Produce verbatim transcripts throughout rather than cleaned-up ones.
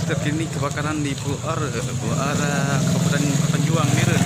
Terkini kebakaran di Pulo Ar, Pulo Ar, Kabupaten Pekanjuang, Bireuen.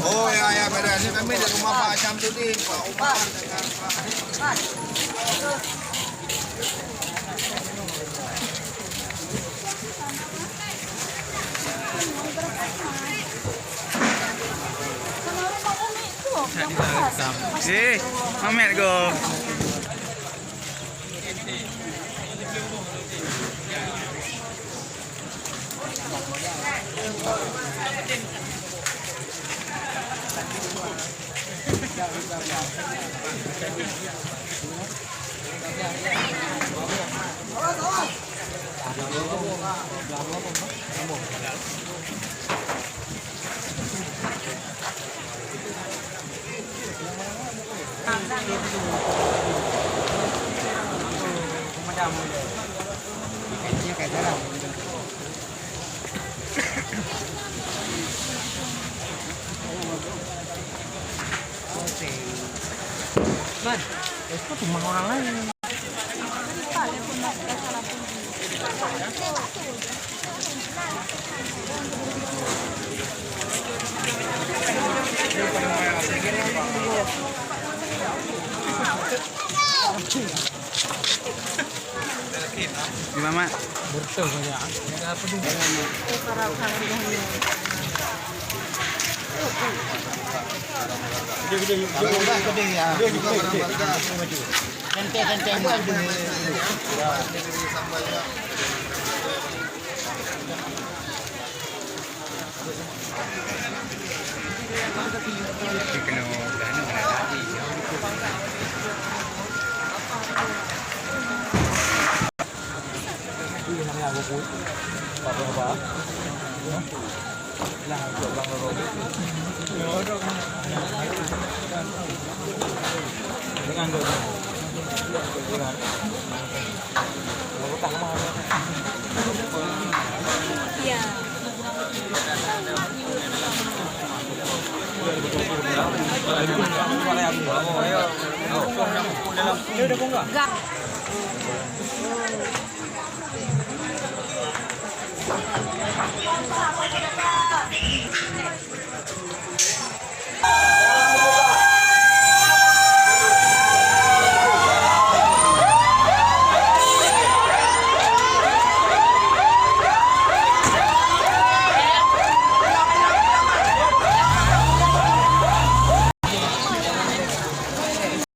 Oh ya, ya, beres. Ini kami di rumah Pak Syamsuddin, Pak Umar. Eh, Mamet go. Man, itu rumah orang lain. Gimana, Mak? Betul saja. Ada apa tu? Kalau udah gede ya, buka barang-barang. Santai-santai, Mak.